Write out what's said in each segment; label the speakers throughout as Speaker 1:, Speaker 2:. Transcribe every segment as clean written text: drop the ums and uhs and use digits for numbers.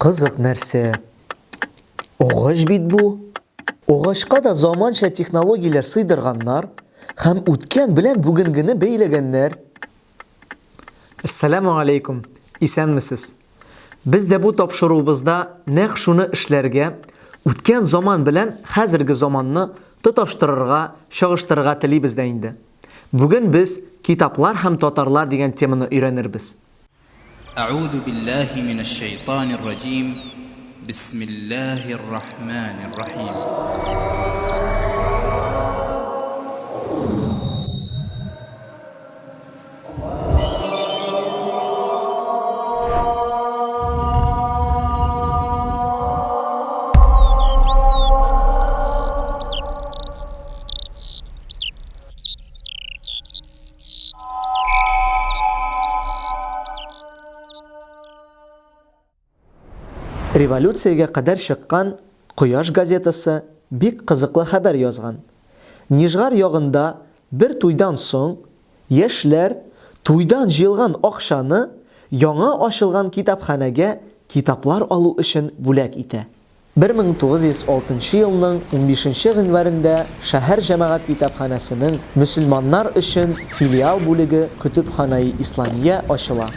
Speaker 1: Кызык нәрсә. Агач бит бу. Агачка да заманча технологияләр сыйдырганнар һәм үткән белән бүгенгене бәйләгәннәр.
Speaker 2: Әссәләмү алейкум, исәнмесез. Без дә бу тапшыруыбызда нәкъ шуны эшләргә, үткән заман белән хәзерге заманны тоташтырырга, чагыштырырга телибез дә инде. Бүген без Китаплар һәм татарлар дигән теманы өйрәнербез.
Speaker 3: Әгъузу биллаһи минәш-шәйтанир раҗим. Бисмиллаһир рахманир рахим.
Speaker 1: Революциягә кадәр чыккан Кояш газетасы бик кызыклы хәбәр язган. Нижгар ягында бер туйдан соң яшьләр туйдан җыелган акчаны яңа ачылган китапханәгә китаплар алу өчен бүләк итә. 1906 елның унбишенче гыйнварендә шәһәр җәмәгать китапханәсенең мөселманнар өчен филиал бүлеге Көтепханәи Исламия ачыла.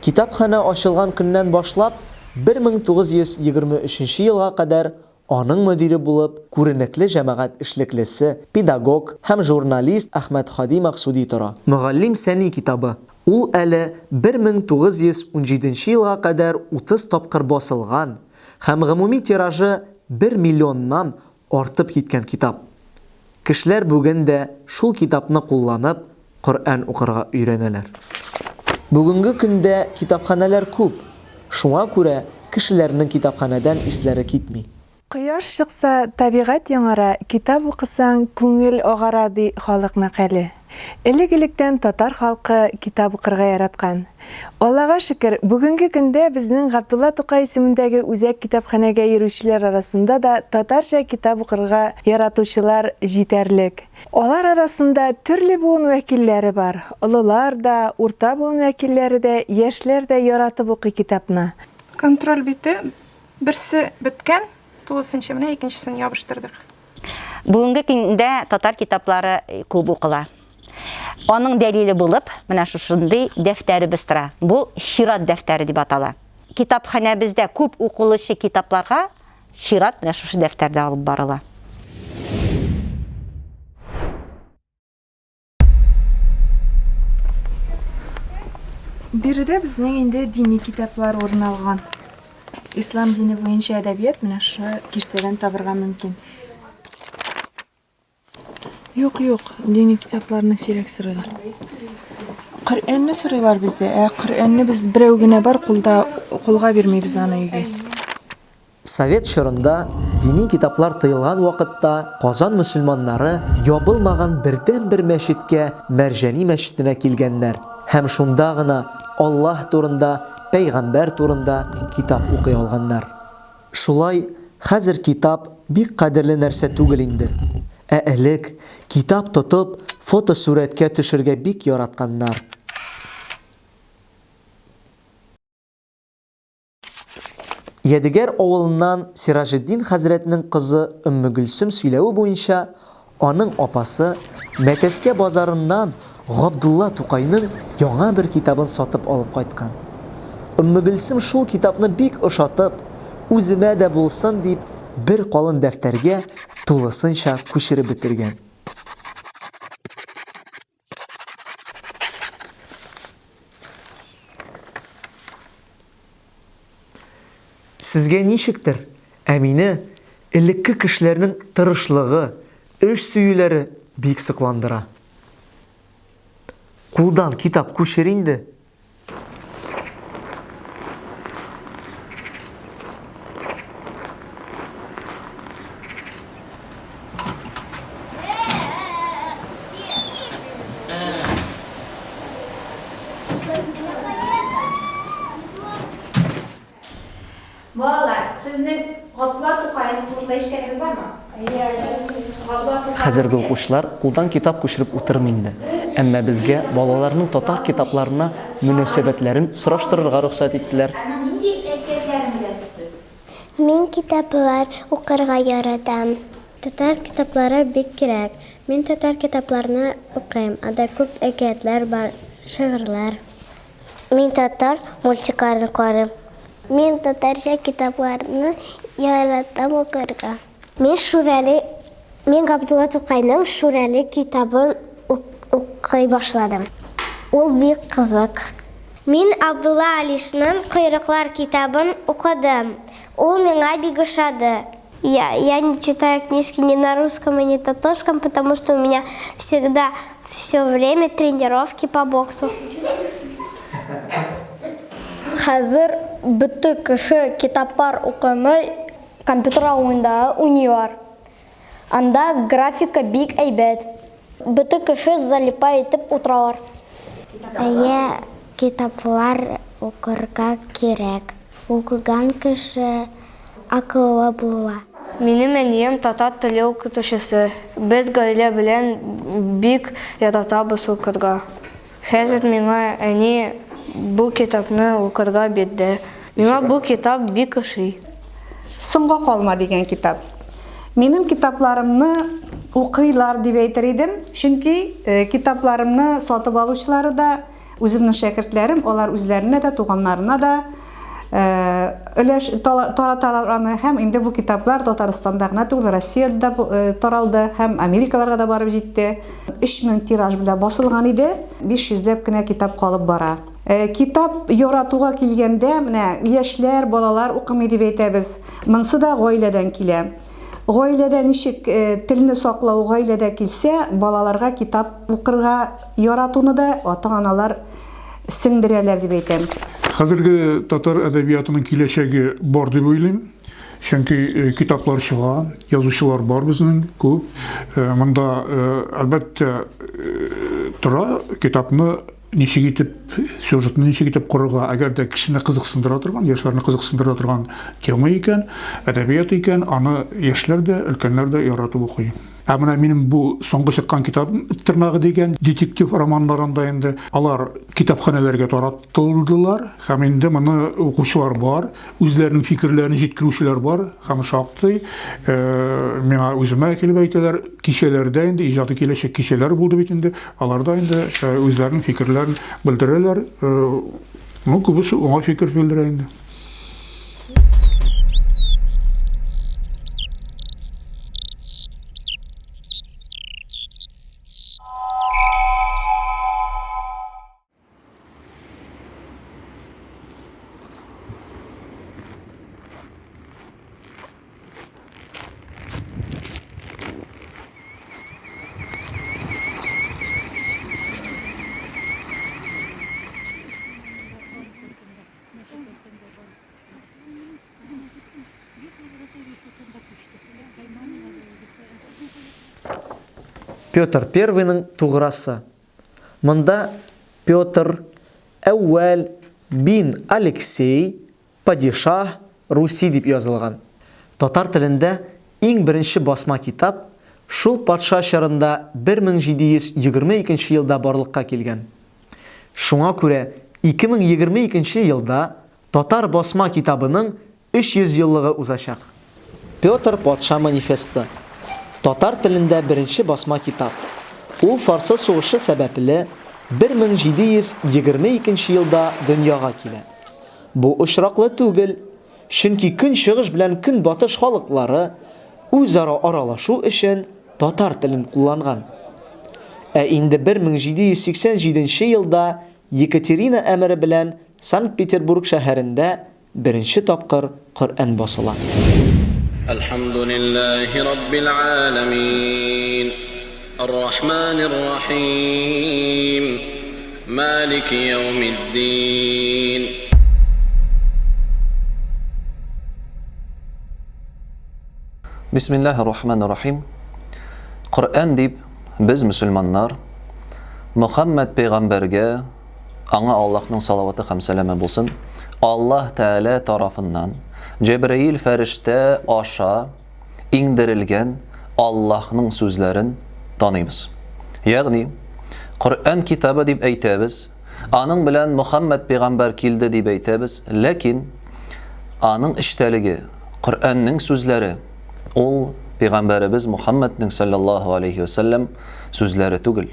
Speaker 1: Китапханә ачылган көннән башлап 1923 елга кадәр аның мөдире булып күренекле җәмәгать эшлеклесе, педагог һәм журналист Әхмәтһади Максуди тора. Мөгаллим Сәни китабы. Ул әле 1917 елга кадәр 30 тапкыр басылган һәм гомуми тиражы бер миллионнан артып киткән китап. Кешеләр бүген дә шул китапны кулланып, Коръән укырга өйрәнәләр. Бүгенге көндә китапханәләр күп, шуңа күрә кешеләрнең китапханәдән исләре китми.
Speaker 4: Кояш чыкса, табигать яңара, китап укысаң, күңел агара, ди халык мәкале. Элек-электән татар халкы китап укырга яраткан. Аллага шөкер, бүгенге көндә безнең Габдулла Тукай исемендәге үзәк китапханәгә йөрүчеләр арасында да татарча китап укырга яратучылар җитәрлек. Алар арасында төрле буын вәкилләре бар, олылар да, урта буын вәкилләре дә, яшьләр дә яратып укый китапны.
Speaker 5: Контроль бите Берсе беткән, тулысынча, менә икенчесен ябыштырдык.
Speaker 6: Бүгенге көндә татар китаплары күп укыла. Аның дәлиле булып, менә шушындый дәфтәребез тора. Бу чират дәфтәре дип атала. Китапханәбездә күп укылучы китапларга чират менә шушы дәфтәрдә алып барыла.
Speaker 4: Биредә безнең инде дини китаплар урын алган. Ислам дине буенча әдәбият менә шушы киштәдән табырга мөмкин. Юк, юк, дини китапларны сирәк сорыйлар. Коръәнне сорыйлар бездә, ә Коръәнне без берәү генә бар, кулда кулга бирмибез аны өйгә.
Speaker 1: Совет чорында, дини китаплар тыелган вакытта, Казан мөселманнары ябылмаган бердәнбер мәчеткә, Мәрҗани мәчетенә килгәннәр һәм шунда гына Аллаһ турында, пәйгамбәр турында китап укый алганнар. Шулай, хәзер китап бик кадерле нәрсә түгел инде. Ә элек, китап тотып, фотосурәткә төшергә бик яратканнар. Ядегәр авылыннан Сираҗетдин хәзрәтнең кызы Өммегөлсем сөйләве буенча, аның апасы Мәтәскә базарыннан Габдулла Тукайның яңа бер китабын сатып алып кайткан. Өммегөлсем шул китапны бик ошатып, үземә дә булсын дип, бер калын дәфтәргә тулысынча күчереп бетергән. Сезгә ничектер, ә мине элекке кешеләрнең тырышлыгы, эш сөюләре бик сокландыра. Кулдан китап күчер инде.
Speaker 7: Балалар, сезнең Габдулла Тукай турында ишеткәнегез бармы?
Speaker 2: Хәзерге укучылар кулдан китап күчереп утырмый инде. Әмма безгә балаларның татар китапларына мөнәсәбәтләрен сораштырырга рөхсәт иттеләр.
Speaker 7: Аның нинди әкиятләрен беләсез?
Speaker 8: Мин китаплар укырга яратам. Татар китаплары бик кирәк. Мин татар китапларны укыйм. Анда күп әкиятләр бар, шигырьләр. Мин татар мультикларын карыйм. Мин татарча китапларны яратам укырга. Мин Шүрәле, мин Габдулла Тукайның Шүрәле китабын укый башладым. Ул бик кызык. Мин Абдулла Алишның Койрыклар китабын укыдым. Ул миңа бик ошады. Я, я не читаю книжки ни на русском и ни татарском, потому что у меня всегда все время тренировки по боксу.
Speaker 9: Хәзер бөтен кеше китаплар укымый, компьютер уеннары уйныйлар. Анда графика бик әйбәт. Бөтен кеше залипай итеп утыралар.
Speaker 8: Әйе, китаплар укырга кирәк. Укыган кеше акыллы була.
Speaker 10: Минем әнием татар теле укытучысы. Без гаилә белән бик яратабыз укырга. Хәзер миңа әни бу китапны укырга бирде. Миңа бу китап бик ошый.
Speaker 11: Соңга калма дигән китап. Минем китапларымны укыйлар дип әйтер идем, чөнки китапларымны сатып алучылары да Үземнең шәкертләрем, алар үзләренә дә, туганнарына да өләш тараталар аны һәм инде бу китаплар Татарстанда гына түгел, Россиядә дә таралды һәм Америкаларга да барып җитте. 3000 тираж белән басылган иде, 500 ләп кенә китап калып бара. Китап яратуга килгәндә, менә яшьләр, балалар укымый дип әйтәбез. Монсы да гаиләдән килә. Гаиләдә ничек телне саклау гаиләдә килсә, балаларга китап укырга яратуны да ата-аналар сеңдерәләр дип әйтәм.
Speaker 12: Хәзерге татар әдәбиятының киләчәге бар дип уйлыйм. Чөнки китаплар чыга, язучылар бар безнең күп. Монда, әлбәттә, тора китапны ничек итеп, сюжетны ничек итеп корырга, әгәр дә кешене кызыксындыра торган, яшьләрне кызыксындыра торган тема икән, әдәбият икән, аны яшьләр дә, өлкәннәр дә яратып укый. Ә менә минем бу соңгы чыккан китабым Эт тырнагы дигән детектив романнарында инде алар китапханәләргә таратылдылар һәм инде моны укучылар бар, үзләренең фикерләрен җиткерүчеләр бар һәм шактый миңа үземә килеп әйтәләр, кичәләрдә инде иҗади киләчәк кичәләр булды бит инде, аларда инде үзләренең фикерләрен белдерәләр. Ну, күбесе уңай фикер белдерә инде.
Speaker 2: Петр Первыйның туграсы. Монда Петр әүвәл бин Алексей падишаһ Руси дип язылган. Татар телендә иң беренче басма китап шул патша чорында 1722 елда барлыкка килгән. Шуңа күрә 2022 елда татар басма китабының 300 еллыгы узачак. Петр патша манифесты, татар телендә беренче басма китап. Ул Фарсы сугышы сәбәпле 1722 елда дөньяга килә. Бу очраклы түгел, чөнки Көнчыгыш белән Көнбатыш халыклары үзара аралашу өчен татар телен кулланган. Ә инде 1787 елда Екатерина әмере белән Санкт-Петербург шәһәрендә беренче тапкыр Коръән басыла.
Speaker 13: Әлхәмдүлилләһи раббил галәмин. Ар-рахманир рахим. Малики яумиддин.
Speaker 14: Бисмиллаһир рахманир рахим. Коръән дип без мөселманнар Мөхәммәд пәйгамбәргә, аңа Аллаһның салаваты һәм сәламе булсын, Аллаһ Тәгалә тарафыннан Җәбраил фәрештә аша иңдерелгән Аллаһның сүзләрен таныйбыз. Ягъни, Коръән китабы дип әйтәбез, аның белән Мөхәммәд пәйгамбәр килде дип әйтәбез, ләкин аның эчтәлеге Коръәннең сүзләре, ул пәйгамбәребез Мухаммәднең салләллаһу алейһи вә сәлләм сүзләре түгел.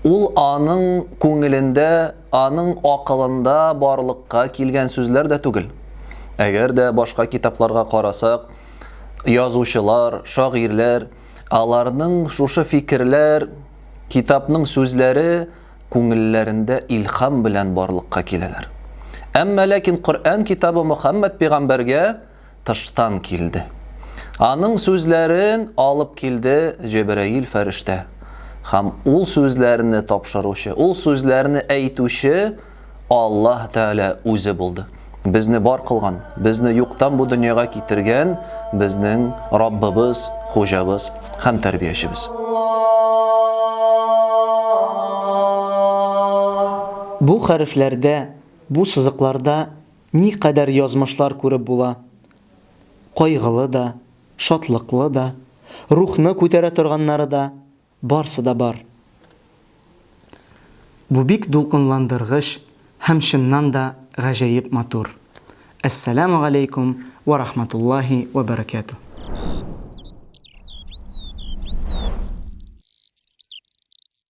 Speaker 14: Ул аның күңелендә, аның акылында барлыкка килгән сүзләр дә түгел. Әгәр дә башка китапларга карасак, язучылар, шагыйрьләр, аларның шушы фикерләр, китапның сүзләре күңелләрендә илһам белән барлыкка киләләр. Әмма ләкин Коръән китабы Мөхәммәд пәйгамбәргә тыштан килде. Аның сүзләрен алып килде Җәбраил фәрештә. Һәм ул сүзләрне тапшыручы, ул сүзләрне әйтүче Аллаһ Тәгалә үзе булды. Безне бар кылган, безне юктан бу дөньяга китергән безнең Раббыбыз, Хуҗабыз һәм Тәрбиячебез.
Speaker 2: Бу хәрефләрдә, бу сызыкларда никадәр язмышлар күреп була. Кайгылы да, шатлыклы да, рухны күтәрә торганнары да, Барсы да бар. Бу бик дулкынландыргыч һәм чыннан да гаҗәеп матур. Әссәләмү галәйкүм вә рахматуллаһи вә бәрәкәтүһ.